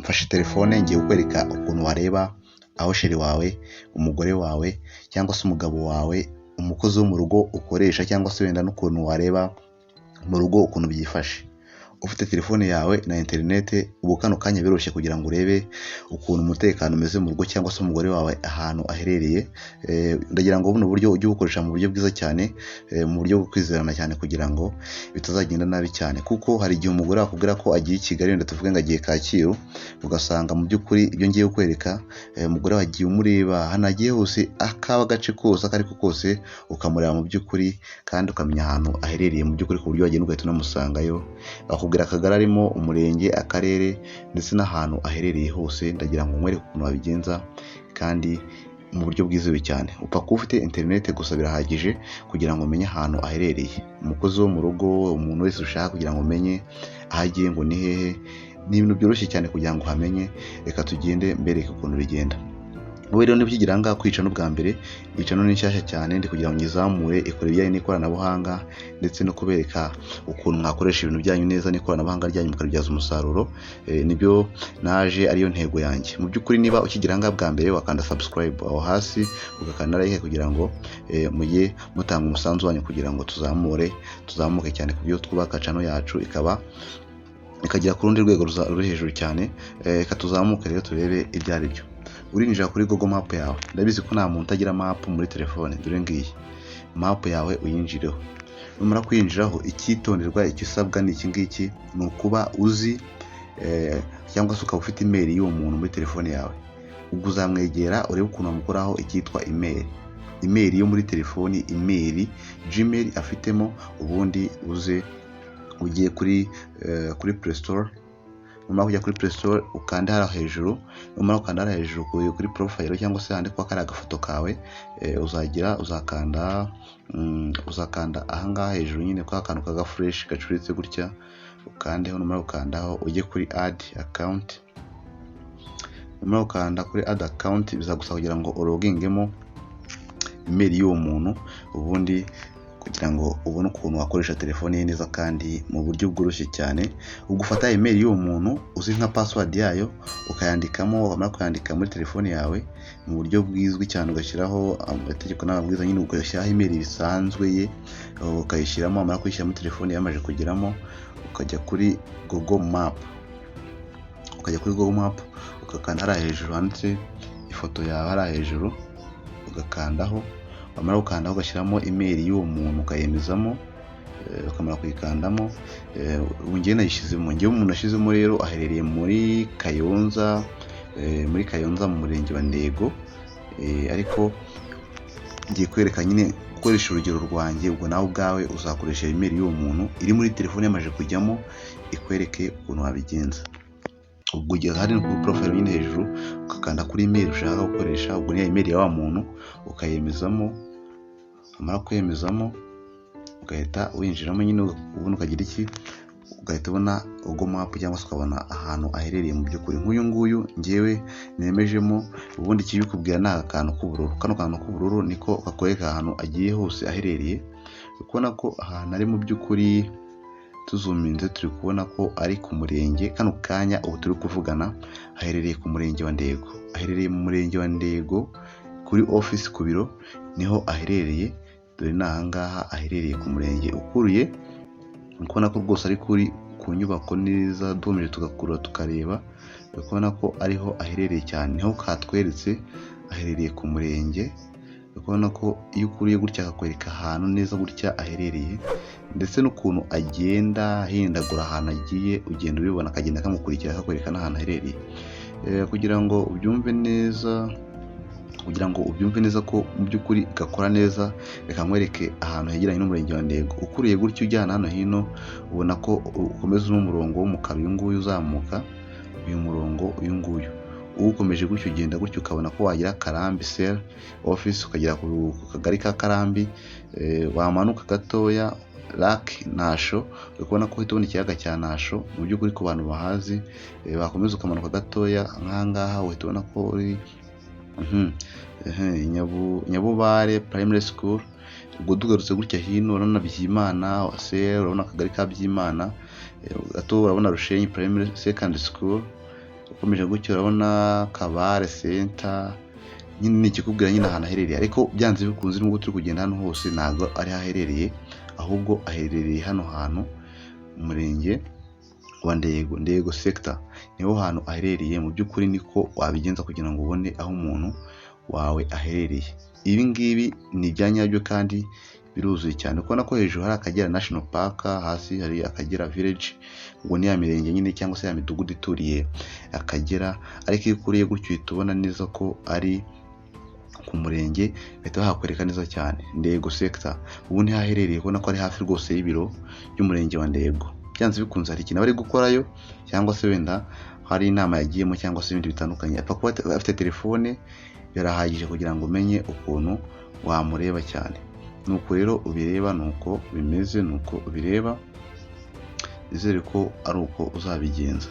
Mfashe telefone, ngiye kukwereka ukuntu wareba aho chéri wawe, umugore wawe cyangwa se umugabo wawe, umukozi wo mu rugo ukoresha, cyangwa se wenda n'ukuntu wareba mu rugo ukuntu byifashe. Ufite telefone yawe na interinete, ubu kano kanya biroroshye kugira ngo urebe ukuntu umutekano umeze mu rugo cyangwa se umugore wawe ahantu aherereye. Ndagira ngo buno buryo ujye ubukoresha mu buryo bwiza cyane, mu buryo bwo kwizerana cyane, kugira ngo bitazagenda nabi cyane, kuko hari igihe umugore akubwira ko agiye i Kigali, wenda tuvuge ngo agiye Kacyiru, ugasanga mu by'ukuri ibyo ngiye kukwereka, umugore wawe agiye umureba ahantu agiye hose, akaba agace kose ako ariko kose ukamureba mu by'ukuri, kandi ukamenya ahantu aherereye mu by'ukuri, ku buryo wagenda ugahita unamusangayo. Bakubwira akagari arimo, umurenge, akarere ndetse n'ahantu aherereye hose. Ndagira ngo nkwereke ukuntu wabigenza kandi mu buryo bwizewe cyane. Upfa kuba ufite interinete gusa, birahagije kugira ngo umenye ahantu aherereye. Umukozi wo mu rugo, umuntu wese ushaka kugira ngo umenye aho agiye ngo ni hehe, ni ibintu byoroshye cyane kugira ngo uhamenye. Reka tugende mbereke ukuntu bigenda. Wowe rero niba ukigera aha ngaha kwica n'ubwa mbere, iyi channel ni nshyashya cyane, ndi kugira ngo nyizamure, ikora ibijyanye n'ikoranabuhanga ndetse no kubereka ukuntu mwakoresha ibintu byanyu neza n'ikoranabuhanga ryanyu mukaribyaza umusaruro. Nibyo naje ariyo ntego yanjye. Mu by'ukuri, niba ukigera aha ngaha bwa mbere, wakanda subscribe aho hasi, ugakanda like, kugira ngo mujye mutanga umusanzu wanyu kugira ngo tuzamure, tuzamuke cyane ku byo twubaka, channel yacu ikaba ikagera ku rundi rwego ruri hejuru cyane. Reka tuzamuke rero turebe ibyo ari byo. Urinjira kuri Google Map yawe. Ndabizi ko nta muntu utagira map muri telefone. Dore ngiyi map yawe, uyinjireho. Numara kuyinjiraho, icyitonderwa, icyo usabwa ni iki ngiki: ni ukuba uzi cyangwa se ukaba ufite email y'uwo muntu muri telefone yawe. Ubwo uzamwegera urebe ukuntu wamukoraho icyitwa email, email yo muri telefoni, email Gmail afitemo. Ubundi uze ugiye kuri Play Store. Numara kujya kuri Play Store, ukanda hariya hejuru. Numara gukanda hariya hejuru kuri profile cyangwa se handikwa kariya agafoto kawe, uzagira uzakanda ahangaha hejuru nyine kwa kantu kaga flèche gacuritse gutya, ukandeho. Numara gukandaho, ujye kuri add account. Numara gukanda kuri add account, bizagusaba kugira ngo ulogingemo email y'uwo muntu, ubundi kugira ngo ubone ukuntu wakoresha telefone ye neza kandi mu buryo bworoshye cyane. Ubwo ufata email y'uwo muntu uzi nka password yayo, ukayandikamo. Wamara kuyandika muri telefone yawe mu buryo bwizwi cyane, ugashyiraho amategeko n'amabwiriza nyine, ugashyiraho email bisanzwe ye, ukayishyiramo. Wamara kuyishyira muri telefone, yamaze kugeramo, ukajya kuri Google Map. Ukajya kuri Google Map, ugakanda hariya hejuru handitse ifoto yawe, hariya hejuru ugakandaho. Wamara gukandaho, ugashyiramo email y'uwo muntu, ukayemezamo. Ukamara kuyikandamo, ubu njyewe nayishyizemo. Njyewe umuntu ashyizemo rero aherereye muri Kayonza, muri Kayonza mu murenge wa Ndego, ariko ngiye kwereka nyine gukoresha urugero rwanjye. Ubwo nawe ubwawe uzakoresha email y'uwo muntu iri muri telefone yamaze kujyamo, ikwereke ukuntu wabigenza. Ubwo ugeze hari kuri profile nyine hejuru, ugakanda kuri email ushaka gukoresha. Ubwo ni email ya wa muntu, ukayemezamo. Wamara kwemezamo, ugahita winjiramo nyine, ubundi ukagira iki? Ugahita ubona Google Map cyangwa se ukabona ahantu aherereye mu by'ukuri. Nk'uyu nguyu ngewe nemejemo, ubundi ikibikubwira ni aka kantu k'ubururu. Kano kantu k'ubururu niko kakwereka ahantu agiye hose aherereye. Uri kubona ko ahantu ari mu by'ukuri, tuzoominze turi kubona ko ari ku murenge. Kano kanya ubu turi kuvugana aherereye ku murenge wa Ndego, aherereye mu murenge wa Ndego kuri office, ku biro niho aherereye. Dore ni ahangaha aherereye ku murenge. Ukuriye, uri kubona ko rwose ari kuri ku nyubako neza. Dukomeje tugakurura tukareba, uri kubona ko ariho aherereye cyane, niho katweretse aherereye ku murenge. Uri kubona ko iyo ukuriye gutya akakwereka ahantu neza gutya aherereye, ndetse n'ukuntu agenda ahindagura ahantu agiye, ugenda ubibona, akagenda kamukurikira kakwereka n'ahantu aherereye. Kugira ngo ubyumve neza, kugira ngo ubyumve neza ko mu by'ukuri gakora neza, reka nkwereke ahantu hegeranye n'umurenge wa Ndego. Ukuriye gutya ujyana hano hino, ubona ko ukomeza uno murongo w'umukara uyu nguyu uzamuka, uyu murongo uyu nguyu uwukomeje gutyo, ugenda gutyo ukabona ko wagera Karambi cell office, ukagera ku kagari ka Karambi. Wamanuka gatoya, Lake Nasho, uri kubona ko uhita ubona ikiyaga cya Nasho mu by'ukuri ku bantu bahazi. Wakomeza ukamanuka gatoya nk'ahangaha, uhita ubona ko uri Nyabubare Primary School. Ubwo tugarutse gutya hino, urabona Byimana cell, urabona akagari ka Byimana gato, urabona Rushenyi Primary Secondary School. Ukomeje gutyo urabona Kabare Center nyine, ni ikikubwira nyine ahantu aherereye. Ariko byanze bikunze, nubwo turi kugenda hano hose, ntabwo ariho aherereye, ahubwo aherereye hano hantu mu murenge wa Ndego, Ndego sector, niho hantu aherereye. Mu by'ukuri niko wabigenza kugira ngo ubone aho umuntu wawe aherereye. Ibi ngibi ni ibya nyabyo kandi biruzuye cyane. Ubona ko hejuru hari Akagera National Park, hasi hari Akagera Village, ubwo ni ya mirenge nyine cyangwa se ya midugudu ituriye Akagera. Ariko iyo ukuriye gutyo uhita ubona neza ko ari ku murenge, bahita bahakwereka neza cyane, Ndego sector. Ubu niho aherereye, ubona ko ari hafi rwose y'ibiro by'umurenge wa Ndego. Byanze bikunze hari ikintu bari gukorayo, cyangwa se wenda hari inama yagiyemo, cyangwa se ibindi bitandukanye. Apfa kuba afite telefone birahagije kugira ngo umenye ukuntu wamureba cyane. Nuko rero ubireba, nuko bimeze, nuko ubireba. Nizere ko ari uko uzabigenza.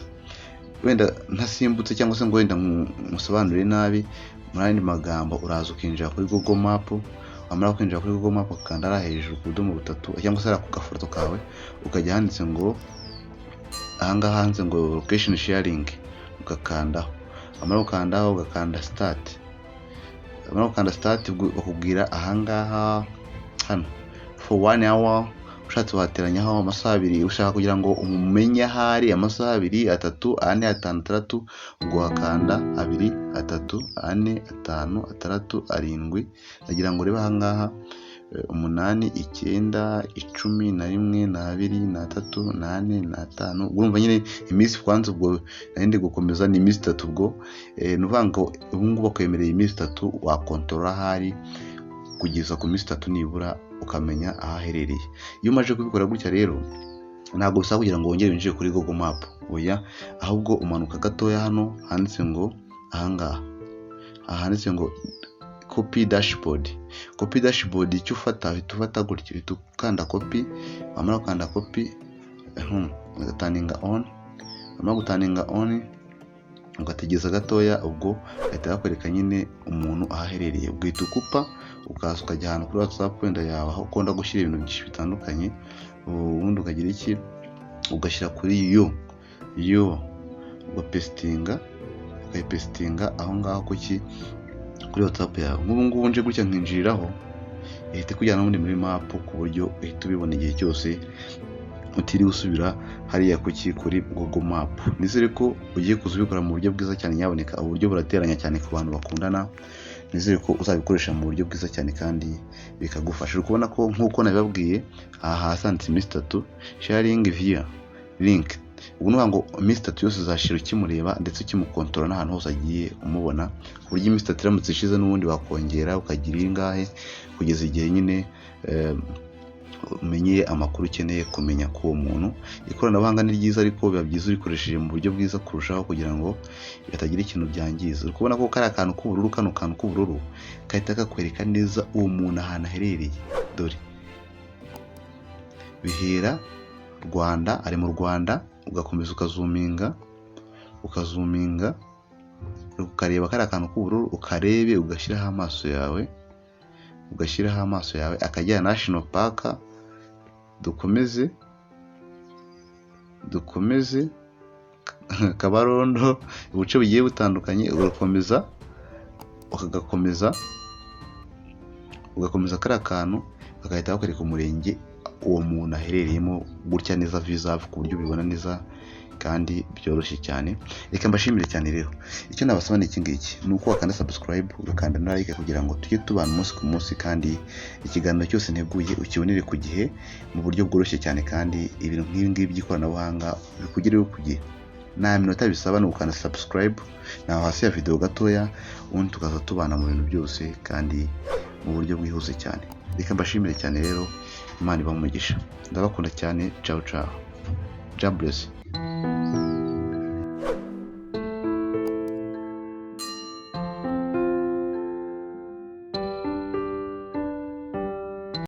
Wenda ntasimbutse cyangwa se ngo wenda nkusobanurire nabi, muri andi magambo, uraza ukinjira kuri Google Map. Wamara kwinjira kuri Google Map, ukanda hariya hejuru ku budomo butatu, cyangwa se hariya ku gafoto kawe, ukajya handitse ngo, ahangaha handitse ngo "location sharing", ugakandaho. Wamara gukandaho, ugakanda start. Wamara gukanda start, bakubwira ahangaha hano "for one hour". Ushatse wateranyaho amasaha 2, ushaka kugira ngo umenye ahari amasaha 2, 3, 4, 5, 6, ubwo wakanda 2, 3, 4, 5, 6, 7, ndagira ngo urebe ahangaha, 8, 9, 11, 2, 3, 4, 5. Urumva nyine iminsi kwanza, ubwo nari ndi gukomeza, ni iminsi 3. Ubwo ni ukuvuga ngo ubu ngubu bakwemereye iminsi 3, wakontorora ahari kugeza ku minsi 3 nibura, ukamenya aho aherereye. Iyo umaze kubikora gutya rero, ntabwo bisaba kugira ngo wongere winjire kuri Google Map, oya, ahubwo umanuka gatoya hano handitse ngo, ahangaha aha handitse ngo "copy dashboard". Copy dashboard, icyo ufata, uhita ufata gutya, uhita ukanda copy. Wamara gukanda copy, ugaturninga on. Wamara guturninga on, ugategereza gatoya, ubwo bahita bakwereka nyine umuntu aho aherereye. Ugahita ukupa, ukaza ukajya ahantu kuri WhatsApp wenda yawe, aho ukunda gushyira ibintu byinshi bitandukanye, ubundi ukagira iki, ugashyira kuri yo yo, ugapastinga, ukayipastinga aho ngaho kuki, kuri WhatsApp yawe. Nk'ubu ngubu nje gutya nkinjiriraho, ihita ikujyana n'ubundi muri map, ku buryo uhita ubibona igihe cyose utiriwe usubira hariya kuki, kuri Google Map. Nizere ko ugiye kuza ubikora mu buryo bwiza cyane. Nyaboneka, uburyo burateranya cyane ku bantu bakundana. Nizere ko uzabikoresha mu buryo bwiza cyane kandi bikagufasha. Uri kubona ko nk'uko nabibabwiye, aha hasi handitse iminsi 3 sharing via link. Ubu ni ngo iminsi 3 yose uzashira ukimureba, ndetse ukimukontorora n'ahantu hose agiye umubona, ku buryo iminsi 3 iramutse ishize, n'ubundi wakongera ukagira ingahe, kugeza igihe nyine umenye amakuru ukeneye kumenya k'uwo muntu. Ikoranabuhanga ni ryiza, ariko biba byiza urikoresheje mu buryo bwiza kurushaho, kugira ngo bitagira ikintu byangiza. Uri kubona ko kariya kantu k'ubururu, kano kantu k'ubururu gahita kakwereka neza uwo muntu ahantu aherereye. Dore bihera Rwanda, ari mu Rwanda, ugakomeza ukazoominga, ukazoominga, ukareba kariya kantu k'ubururu, ukarebe, ugashyiraho amaso yawe, ugashyiraho amaso yawe, Akagera National Park. Dukomeze, dukomeze, Kabarondo, ubuce bugiye butandukanye, ugakomeza, ukagakomeza, ugakomeza kariya kantu, bagahita bakwereka umurenge uwo muntu aherereyemo gutya neza vizavu, ku buryo ubibona neza kandi byoroshye cyane. Reka mbashimire cyane rero. Icyo nabasaba ni iki ngiki: ni uko wakanda subscribe, ugakanda na like, kugira ngo tujye tubana umunsi ku munsi, kandi ikiganiro cyose nteguye ukibonere ku gihe mu buryo bworoshye cyane, kandi ibintu nk'ibi ngibi by'ikoranabuhanga bikugereho ku gihe. Nta minota bisaba, ni ugukanda subscribe naho hasi ya video gatoya, ubundi tukaza tubana mu bintu byose kandi mu buryo bwihuse cyane. Reka mbashimire cyane rero, Imana ibahe umugisha, ndabakunda cyane. Ciao ciao, God bless.